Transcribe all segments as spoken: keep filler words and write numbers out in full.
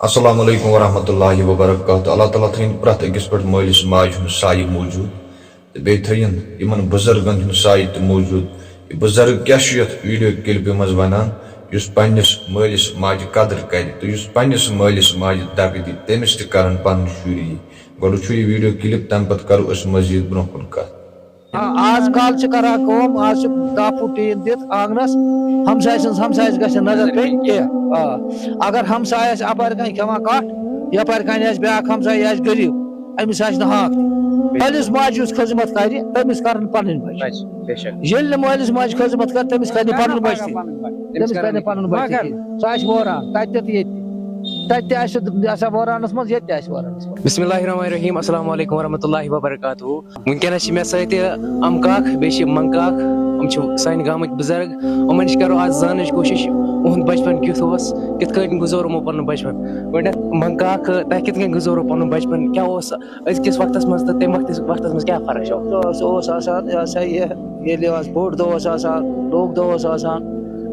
السلام علیکم ورحمۃ اللہ وبرکاتہ۔ اللہ تعالیٰ تھٲیِن پرٛٮ۪تھ أکِس پٮ۪ٹھ مٲلِس ماجہِ ہُنٛد سایہِ موٗجوٗد، تہٕ بیٚیہِ تھٲیِن یِمَن بُزرگَن ہُنٛد سایہِ تہِ موٗجوٗد۔ یہِ بُزرگ کیٛاہ چھُ یَتھ ویٖڈیو کِلپہِ منٛز وَنان؟ یُس پنٛنِس مٲلِس ماجہِ قدٕر کَرِ تہٕ یُس پنٛنِس مٲلِس ماجہِ دَکہٕ دِیہِ، تٔمِس تہِ کَرَن پَنٕنۍ شُرۍ یی۔ گۄڈٕ وٕچھِو یہِ ویٖڈیو کِلِپ، تَمہِ پَتہٕ کَرو أسۍ مٔزیٖد برٛونٛہہ کُن کَتھ۔ آ، آز کل چھِ کران کٲم، آز چھِ دَہ فُٹ ٹیٖن دِتھ آنٛگنَس، ہمسایہِ سٕنٛز ہمسایَس گژھِ نہٕ نظر پیٚنۍ کینٛہہ۔ آ، اگر ہمسایہِ آسہِ اَپارِ کَنہِ کھٮ۪وان کَٹھ، یَپارِ کَنہِ آسہِ بیٛاکھ ہمسایہِ، یہِ آسہِ غریٖب، أمِس آسہِ نہٕ ہاکھ تہِ۔ مٲلِس ماجہِ یُس خدمت کَرِ، تٔمِس کَرَن پَنٕنۍ بَچہِ۔ بَچہِ، بے شک۔ ییٚلہِ نہٕ مٲلِس ماجہِ خدمت کَرِ، تٔمِس کَرِ نہٕ پَنُن بَچہِ تہِ۔ تٔمِس کَرِ نہٕ پَنُن بَچہِ تہِ کِہیٖنۍ۔ سُہ آسہِ وٲران، تَتہِ تہِ تہٕ ییٚتہِ تہِ۔ تَتہِ تہِ آسہِ سُہ آسان وٲرانَس منٛز، ییٚتہِ تہِ آسہِ وٲرانَس منٛز۔ بسم اللہ الرحمن الرحیم۔ السلام علیکم ورحمۃ اللہ وبرکاتہ۔ وٕنکیٚنَس چھِ مےٚ سۭتۍ اَمہٕ کاک، بیٚیہِ چھِ منٛگہٕ کاک۔ یِم چھِ سانہِ گامٕکۍ بُزرگ۔ یِمَن نِش کَرو آز زانٕچ کوٗشِش، یِہُنٛد بَچپَن کیُتھ اوس، کِتھ کٲٹھۍ گُزور یِمو پَنُن بَچپَن۔ گۄڈٕنٮ۪تھ منٛگہٕ کاک، تۄہہِ کِتھ کٔنۍ گُزورو پَنُن بَچپَن؟ کیٛاہ اوس أزکِس وقتَس منٛز تہٕ تَمہِ وقتٕکِس وقتَس منٛز کیٛاہ فرق چھِ؟ دۄہ اوس، اوس آسان، یہِ ہسا یہِ، ییٚلہِ آز بوٚڑ دۄہ اوس آسان، لوٚگ دۄہ اوس آسان،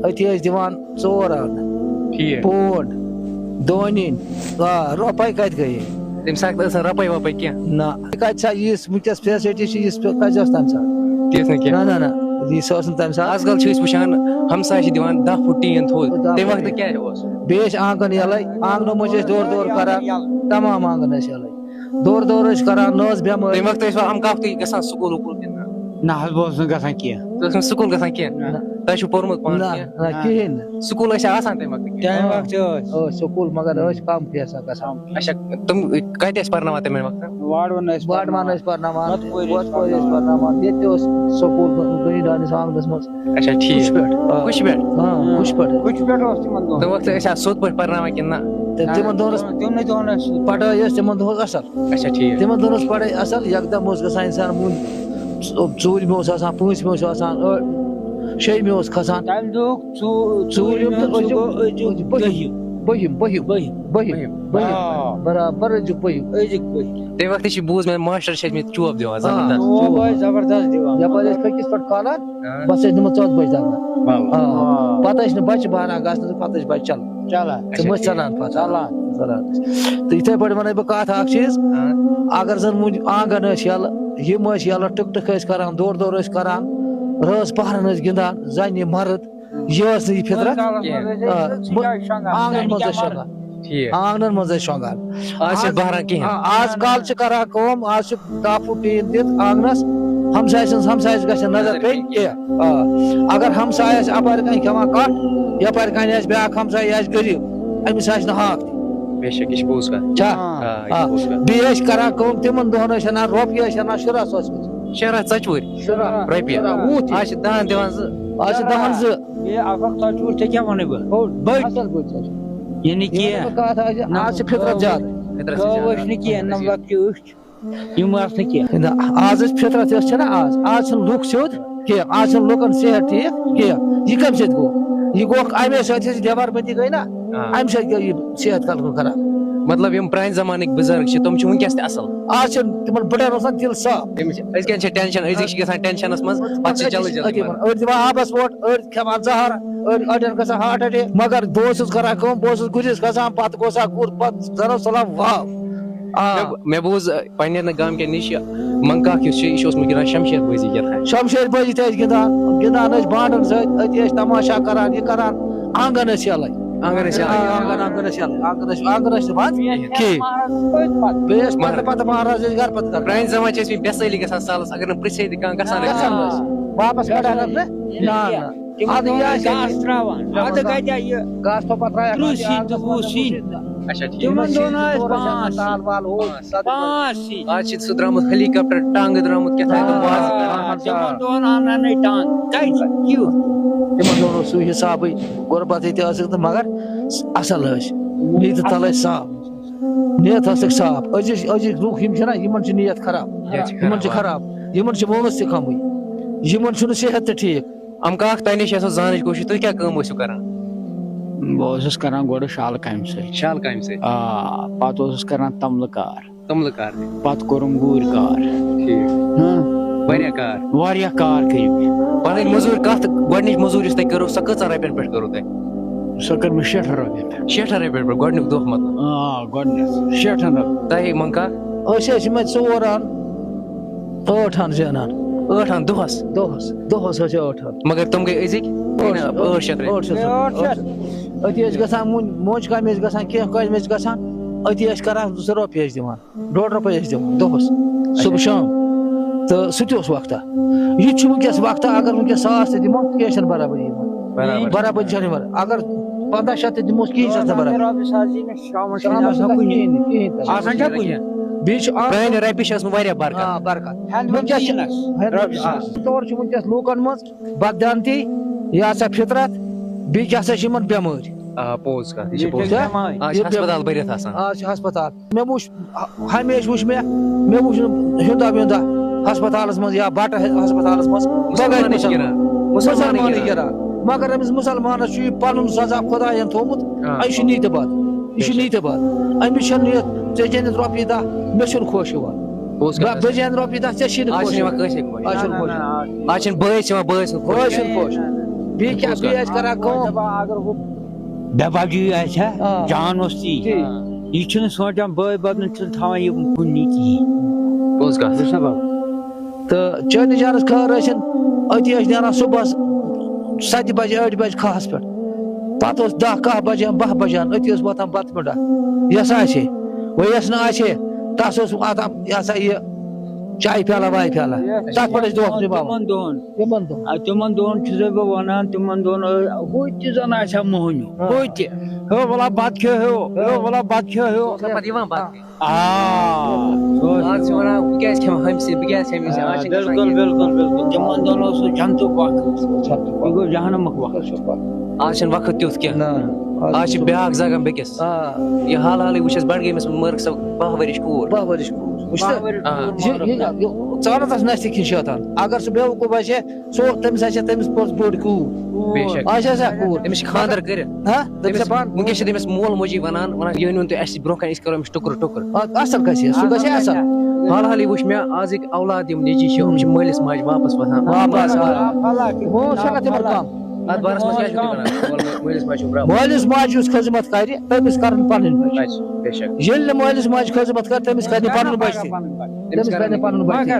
أتھی ٲسۍ دِوان ژور آنہٕ۔ ٹھیٖک۔ پونٛڈ، دونِنۍ، آ، رۄپَے کَتہِ گٔیے؟ تَمہِ ساتہٕ ٲس نہٕ رۄپَے وۄپَے کینٛہہ۔ نہ، کَتہِ چھا یِژھ وٕنکیٚس فیسلٹی چھِ، یِژھ کَتہِ ٲس تَمہِ ساتہٕ؟ تِژھ نہٕ کینٛہہ۔ نہ، نہ، نہ، یہِ سۄ ٲس نہٕ تَمہِ ساتہٕ۔ آز کَل چھِ أسۍ وٕچھان، ہمساے چھِ دِوان دَہ فُٹ ٹیٖن تھوٚد۔ دَہ تَمہِ فُٹ وقتہٕ ٹیٖن۔ کیٛاہ اوس؟ بیٚیہِ ٲسۍ آنٛگَن یَلَے، آنٛگنو منٛز ٲسۍ دورٕ دورٕ کَران، تَمام آنٛگَن ٲسۍ یَلَے۔ دورٕ دورٕ ٲسۍ کَران، نہ ٲس بٮ۪مٲرۍ۔ تَمہِ وقتہٕ ٲسۍ وۄنۍ اَمہٕ کاک تُہۍ گژھان سکوٗل وکوٗل کِنہٕ نہ؟ نہ حظ، بہٕ اوسُس نہٕ گژھان کینٛہہ۔ تُہۍ ٲسِو نہٕ سکوٗل گژھان کینٛہہ؟ نہ۔ تۄہہِ چھُو پوٚرمُت پانہٕ نہ، کینٛہہ؟ نہ، کِہیٖنۍ نہٕ۔ سکوٗل ٲسیٛا آسان تَمہِ وقتہٕ کینٛہہ؟ تَمہِ وقتہٕ ٲسۍ۔ ٲسۍ سکوٗل، مگر ٲسۍ کَم کینٛژھا گژھان۔ اچھا، تِم کَتہِ ٲسۍ پَرناوان تَمہِ وقتہٕ؟ وارڈوَن ٲسۍ وارڈوَن پَرناوان۔ ٲسۍ پَرناوان، بۄتہٕ پورِ ٲسۍ بۄتہٕ پورِ ٲسۍ پَرناوان۔ پَرناوان۔ ییٚتہِ تہِ اوس سکوٗل، دُنیا دانِس آنٛگنَس منٛز۔ اچھا، ٹھیٖک۔ کُچھ پٮ۪ٹھ؟ آ۔ کُچھ پٮ۪ٹھ؟ آ، کُچھ پٮ۪ٹھ۔ تَمہِ وقتہٕ ٲسیٛا سیوٚد پٲٹھۍ پَرناوان کِنہٕ نہ؟ تہٕ تِمَن دۄہَن ٲس تِمنٕے دۄہَن ٲس پَڑھٲے ٲس تِمَن دۄہَن اَصٕل۔ اچھا، ٹھیٖک۔ تِمَن دۄہَن ٲس پَڑھٲے اَصٕل، یَکدَم اوس گژھان اِنسان وُنہِ ژوٗرمہِ اوس آسان، پوٗنٛژمہِ اوس آسان، ٲ-، شیٚیمہِ اوس کھسان۔ تَمہِ دۄہُک ژوٗ-، ژوٗرِم ژوٗرِم تہٕ تہٕ أزیُک، أزیُک أزیُک دٔہِم۔ بٔہِم، بٔہِم، بٔہِم۔ بٔہِم۔ بٔہِم۔ آ۔ برابر أزیُک بٔہِم۔ أزیُک بٔہِم۔ تَمہِ وقتہٕ چھِ بوٗز مےٚ ماسٹر چھِ ٲسۍ مٕتۍ چوب دِوان آ، زبردست۔ چوب ٲسۍ زبردست دِوان۔ یَپٲرۍ ٲسۍ پھٔکِس پٮ۪ٹھ کھالان، آ۔ بَس ٲسۍ نِمَژ ژۄدبَجہِ دَگان۔ بَل۔ آ۔ آ۔ پَتہٕ ٲسۍ نہٕ بَچہِ بہران گژھنَس، پَتہٕ ٲسۍ بَچہِ چَلان۔ چَلان۔ تِم اچھا، ٲسۍ ٹھیٖک۔ ژَلان پَتہٕ۔ ژَلان۔ ژَلان ٲسۍ۔ تہٕ یِتھَے پٲٹھۍ وَنَے بہٕ کَتھ اَکھ چیٖز، آ۔ اگر زَن وٕنہِ آنٛگَن ٲسۍ یَلہٕ، یِم ٲسۍ یَلہٕ، ٹُک ٹُک ٲسۍ کَران، دورٕ دورٕ ٲسۍ کَران، رٲژ پَہرَن ٲسۍ گِنٛدان، زَنہِ مرٕد، یہِ ٲس نہٕ یہِ فطرت۔ کینٛہہ۔ آ، آنٛگنَن منٛز ٲسۍ شۄنٛگان۔ ٹھیٖک۔ آنٛگنَن منٛز ٲسۍ شۄنٛگان۔ آز چھِ آز، بہران کِہیٖنۍ۔ آ، آز کل چھِ کران کٲم، آز چھِ دَہ فُٹ ٹیٖن دِتھ آنٛگنَس، ہمسایہِ سٕنٛز ہمسایَس گژھِ نہٕ نظر پیٚنۍ کینٛہہ۔ آ، اگر ہمسایہِ آسہِ اَپارِ کَنہِ کھٮ۪وان کَٹھ، یَپارِ کَنہِ آسہِ بیٛاکھ ہمسایہِ، یہِ آسہِ غریٖب، أمِس آسہِ نہٕ ہاکھ تہِ۔ بے شک، یہِ چھِ پوٚز کَتھ۔ چھا؟ آ، یہِ چھِ آ۔ پوٚز کَتھ۔ بیٚیہِ ٲسۍ کران کٲم، تِمن دۄہن ٲسۍ اَنان رۄپیہِ، ٲسۍ اَنان شُراہ ساس۔ شُراہ ژۄچوٕرۍ۔ شُراہ۔ رۄپیہِ۔ شُراہ وُہ تہِ۔ آز چھِ دَہَن دِوان زٕ۔ آز چھِ دَہَن زٕ۔ ہے، اَکھ اَکھ ژۄچوٕرۍ، ژےٚ کیٛاہ وَنَے بہٕ؟ بوٚڑ، بَجہِ۔ اَصٕل بٔڑ ژۄچوٕرۍ۔ یہِ نہٕ یہِ کینٛہہ۔ وَنہٕ بہٕ کَتھ، آز چھِ، نہ، آز چھِ فطرت زیادٕ۔ فطرت چھِ گٲو زیادٕ۔ ٲسۍ نہٕ کینٛہہ، نہ لۄکچہِ أچھ۔ یِم آسہٕ نہٕ کینٛہہ۔ نہ، آز ٲسۍ فطرت یۄس چھےٚ نہ آز، آز چھِنہٕ لُکھ سیوٚد کینٛہہ، آز چھِنہٕ لُکَن صحت ٹھیٖک کینٛہہ۔ یہِ کَمہِ سۭتۍ گوٚو؟ یہِ گوٚو اَمے سۭتۍ، یۄس یہِ دیوار بٔنٛدی گٔے نہ، آ۔ اَمہِ سۭتۍ گٔے یہِ صحت خلقَن خراب۔ مطلب، یِم پرٛانہِ زمانٕکۍ بُزرگ چھِ، تِم چھِ وٕنکیٚس تہِ اَصٕل۔ آز چھِ تِمَن بٕڈَن روزان دِل صاف۔ تٔمِس چھِ، أزکٮ۪ن چھِ ٹٮ۪نشَن، أزِکۍ چھِ گژھان ٹٮ۪نشَنَس منٛز، پَتہٕ چھِ أڑۍ جلدی جلدی أڑۍ دِوان آبَس ووٹ، أڑۍ کھٮ۪وان زہر، أڑۍ، أڑٮ۪ن گژھان heart attack۔ مگر بہٕ اوسُس کران کٲم، بہٕ اوسُس گُرِس گژھان، پَتہٕ گوٚو سا گُر، پَتہٕ زَنو سلام، واو۔ آ۔ مےٚ، مےٚ بوٗز، ٲ، پننٮ۪ن گامکٮ۪ن نِش، منٛگہٕ کاک یُس چھُ، یہِ چھُ اوسمُت گِنٛدان شمشیر بٲزی کیٛاہ تام۔ شمشیر بٲزی تہِ ٲسۍ گِنٛدان، گِنٛدان ٲسۍ بانڈن سۭتۍ، أتی ٲسۍ تماشا کران، یہِ کران، آنٛگن ٲسۍ یَلَے۔ آنٛگن ٲسۍ یَلَے۔ آ، آنٛگن، آنٛگن ٲسۍ یَلَے، آنٛگن ٲسۍ، آنٛگن ٲسۍ نہٕ بنٛد کِہیٖنۍ۔ مہراز پٔتۍ پتہٕ۔ بیٚیہِ ٲسۍ پتہٕ، مہراز۔ پتہٕ مہراز ٲسۍ گرٕ پتہٕ گرٕ۔ پرٛانہِ زمانہٕ چھِ ٲسمٕتۍ بے سٲلی گژھان سالس، اگر نہٕ پرٛژھے تہِ کانٛہہ گژھان ٲسۍ۔ گژھان ٲسۍ۔ واپس کڑان ٲسۍ نہٕ؟ نہ، نہ۔ تِمن اَدٕ دۄہن یہِ ٲسۍ آسہِ گاسہٕ ترٛاوان۔ تِمن اَدٕ دۄہن کَتہِ یہِ؟ گاسہٕ تھوٚپا ترٛایَکھ، ترٕٛہ اَدٕ سِنۍ آنٛگنَس تہٕ وُہ منٛز سِنۍ۔ گوٚو شِنہٕ۔ اچھا، ٹھیٖک۔ تِمن دۄہن ٲسۍ پانٛژھ سِنۍ۔ تال وال ہُہ، سَتھ پانٛژھ سِنۍ۔ آز چھِ سُہ درٛامُت ہیلی کاپٹر، ٹانٛگہٕ درٛامُت کیٛاہ تام، تِم آ، وازٕ کران۔ تِمن دۄہن آو نہ نَے ٹانٛگہٕ۔ کَتہِ؟ کیُتھ؟ تِمن دۄہن اوس سُے حِسابٕے، غربتٕے تہِ ٲسٕکھ تہٕ مگر اَصٕل ٲسۍ۔ نیٖتہِ تَل ٲسۍ صاف۔ نیت ٲسٕکھ صاف۔ أزِچ، أزِکۍ لُکھ یِم چھِنہ، یِمن چھِ نیت خراب۔ نیت چھِ یِمن چھِ خراب۔ خراب۔ یِمن چھِ وونَس تہِ کَمٕے۔ یِمن چھُنہٕ صحت تہِ ٹھیٖک۔ اَمہٕ کاک، تۄہہِ نِش یَژھو زانٕچ کوٗشِش، تُہۍ کیٛاہ کٲم ٲسِو کران؟ بہٕ اوسُس کران گۄڈٕ شالہٕ کامہِ سۭتۍ۔ شالہٕ کامہِ سۭتۍ؟ آ، پتہٕ اوسُس کران تَملہٕ کار۔ تَملہٕ کار تہِ؟ پتہٕ کوٚرُم گوٗرۍ کار۔ ٹھیٖک۔ ہاں۔ واریاہ کار۔ واریاہ کار کٔرِم۔ پنٕنۍ مٔزوٗرۍ کَتھ، گۄڈٕنِچ مٔزوٗرۍ یُس تۄہہِ کٔرٕو، سۄ کۭژاہ رۄپیَن پٮ۪ٹھ کٔرٕو تۄہہِ؟ سۄ کٔر مےٚ شیٹھن رۄپین پٮ۪ٹھ۔ شیٹھن رۄپین پٮ۪ٹھ گۄڈٕنیُک دۄہ مطلب؟ آ، گۄڈٕنیُک شیٹھن رۄپین۔ تۄہہِ منٛگا؟ أسۍ ٲسۍ یِمے ژور اَنان، ٲٹھ اَنان زینان۔ ٲٹھ اَنان دۄہس؟ دۄہس، دۄہس ٲسۍ ٲٹھ اَنان۔ مگر تِم گٔے أزِکۍ؟ ٲٹھ شیٚتھ۔ ٲٹھ شیٚتھ رۄپیہِ۔ ٲٹھ شیٚتھ۔ أتی ٲسۍ گژھان وُنہِ مۄنٛجہِ کامہِ ٲسۍ گژھان، کینٛہہ کامہِ ٲسۍ گژھان، أتی ٲسۍ کران زٕ رۄپیہِ ٲسۍ دِوان۔ ڈۄڈ رۄپے ٲسۍ دِوان دۄہس، صبح شام۔ تہٕ سُہ تہِ اوس وقتہ۔ یہِ تہِ چھُ وٕنکیٚس وقتہ، اگر وٕنکیٚس ساس تہِ دِمو، کینٛہہ چھَنہٕ برابری یِوان۔ برابر۔ برابری چھَنہٕ یِوان۔ اگر پنٛداہ شیٚتھ تہِ دِموس، کِہیٖنۍ چھَس نہٕ برابری۔ رۄپیہِ ساس یی نہٕ شامَس شامَس چھِنہٕ آسان کُنہِ۔ کِہیٖنۍ، کِہیٖنۍ تہِ۔ آسان چھا کُنہِ؟ بیٚیہِ چھُ آ، پرٛانہِ رۄپیہِ چھِ ٲسمٕژ واریاہ برکت۔ آ، برکت۔ ہٮ۪نٛد وٕنکیٚس چھِ، منٛز یی نہٕ۔ ہٮ۪نٛد رۄپیہِ وٕنکیٚس۔ ساس۔ تور چھُ وٕنکیٚس لوٗکَن منٛز بددیانتی، یہِ ہسا فطرت، بیٚیہِ کیٛاہ سا چھِ یِمَن بٮ۪مٲرۍ۔ آ، پوٚز کَتھ، یہِ چھِ یہِ پوٚز۔ چھِ بٮ۪مٲرۍ۔ آز چھِ یہِ ہسپتال بٮ۪م-، بٔرِتھ آسان۔ آز چھِ ہسپتال۔ مےٚ وٕچھ، ہمیشہِ وٕچھ مےٚ، مےٚ وٕچھ نہٕ ہیوٚندا ویوٚندا ہسپتالس منٛز یا بٹہٕ ہسپتالس منٛز بغٲر مُسلمانٕے مُسلمان۔ گِران۔ مُسلمانٕے مُسلمانٕے گِران۔ گِران۔ مگر أمِس مُسلمانس چھُ یہِ پنُن سزا خۄداین تھوٚومُت۔ آ۔ یہِ چھُ نیٖتہِ بد۔ یہِ چھُ نیٖتہِ بد۔ أمِس چھَنہٕ یہِ، ژےٚ زینِتھ رۄپیہِ دَہ، مےٚ چھُنہٕ خۄش یِوان۔ پوٚز بہٕ، کَتھ۔ بہٕ زینہٕ رۄپیہِ دَہ، ژےٚ چھی نہٕ آز خۄش چھِنہٕ یِوان۔ یِوان کٲنٛسے خۄش۔ آز چھُنہٕ خۄش۔ آز چھِنہٕ بٲے چھِ یِوان بٲے سُنٛد خۄش۔ بٲے چھُنہٕ خۄش۔ بیٚیہِ کیٛاہ، پوٚز بیٚیہِ کَتھ۔ آسہِ کران کٲم۔ اگر ہُہ بے باقی آسہِ ہا، آ۔ جان اوس تی۔ تی۔ یہِ چھُنہٕ سونٛچان بٲے بدلُن چھُنہٕ تھاوان یہِ کُنہِ کِہیٖنۍ۔ پوٚز کَتھ۔ بوٗزتھا بَب؟ تہٕ چٲنِس جانَس خٲر ٲسِن، أتی ٲسۍ نیران صُبحَس سَتہِ بَجہِ، ٲٹھِ بَجہِ کھَہَس پٮ۪ٹھ۔ پَتہٕ اوس دَہ کَہہ بَجان، بَہہ بَجان، أتی اوس واتان بَتہٕ میوٚنٛڈا۔ یَس آسہِ ہے، وۄنۍ یَس نہٕ آسہِ ہے، تَس اوس آسان یہِ ہسا یہِ چایہِ پیالہ وایہِ پیالہ۔ تَتھ پٮ۪ٹھ ٲسۍ دۄہ نِباوان۔ تِمَن دۄہَن۔ تِمَن دۄہَن۔ آ، تِمَن دۄہَن چھُسَے بہٕ وَنان، تِمَن دۄہَن، آ، ہُہ تہِ زَن آسہِ ہا مۄہنیو۔ آ۔ ہُہ تہِ۔ ہیو وَلا بَتہٕ کھیٚو ہیو، ہیو وَلا بَتہٕ کھیٚو ہیو۔ اوس نہ پَتہٕ یِوان بَتہٕ۔ آ۔ آز چھِ وَنان، بہٕ کیٛازِ کھٮ۪مہٕ ہُمہِ سۭتۍ، بہٕ کیٛازِ کھٮ۪مہٕ یہِ سۭتۍ؟ آز چھِنہٕ گژھان بِلکُل، کینٛہہ۔ بِلکُل، بِلکُل۔ تِمَن دۄہَن اوس سُہ جنتُک وقت۔ جنتُک وقت۔ یہِ گوٚو جہنمُک وقت۔ آز چھِنہٕ وقت تیُتھ کینٛہہ۔ نہ، آز آز چھِ چھُ بیٛاکھ زَگَن بیٚکِس۔ آ۔ یہِ حال حالٕے وٕچھ اَسہِ بَڈگٲمِس منٛز مٲرٕکھ سۄ باہ ؤرِش کوٗر۔ باہ ؤرِش کوٗر۔ وٕچھ سا؟ باہ ؤرِش آ۔ کوٗر یہِ، یہِ، مٲرٕکھ۔ یہِ، ژٕ اَنَتھ اَتھ نَستہِ کِنۍ شیطان۔ اگر سُہ بیوقوٗف آسہِ ہے، سُہ، تٔمِس آسہِ ہے تٔمِس پٔژھ بٔڑ کوٗر۔ بے شک۔ آسہِ ہا سا کوٗر۔ تٔمِس چھِ خانٛدر کٔرِتھ۔ ہاں؟ دَپہِ تٔمِس، سا پانہٕ۔ وٕنکیٚس چھِ تٔمِس مول موجی وَنان، وَنان، "یہِ أنِو تُہۍ اَسہِ برونٛہہ کَنہِ، أسۍ کَرو أمِس ٹُکرٕ ٹُکرٕ۔" آ، اَصٕل گژھِ ہے، سُہ گژھِ ہے اَصٕل۔ حال حالٕے وٕچھ مےٚ، آزٕکۍ اولاد یِم نیٚچی چھِ، یِم چھِ مٲلِس ماجہِ واپَس وَسان۔ واپَس، آ۔ وۄنۍ اوس ہٮ۪کان تِمَن کَم۔ اَتھ بارَس منٛز کیٛاہ چھُو تُہۍ وَنان؟ مٲلِس ماجہِ چھُ برٛونٛہہ۔ مٲلِس ماجہِ یُس خدمت کَرِ، تٔمِس کَرَن پَنٕنۍ بَچہِ۔ بَچہِ، بے شک۔ ییٚلہِ نہٕ مٲلِس ماجہِ خدمت کَرِ، تٔمِس کَرِ نہٕ پَنُن بَچہِ تہِ۔ تٔمِس کَرِ نہٕ پَنُن بَچہِ تہِ۔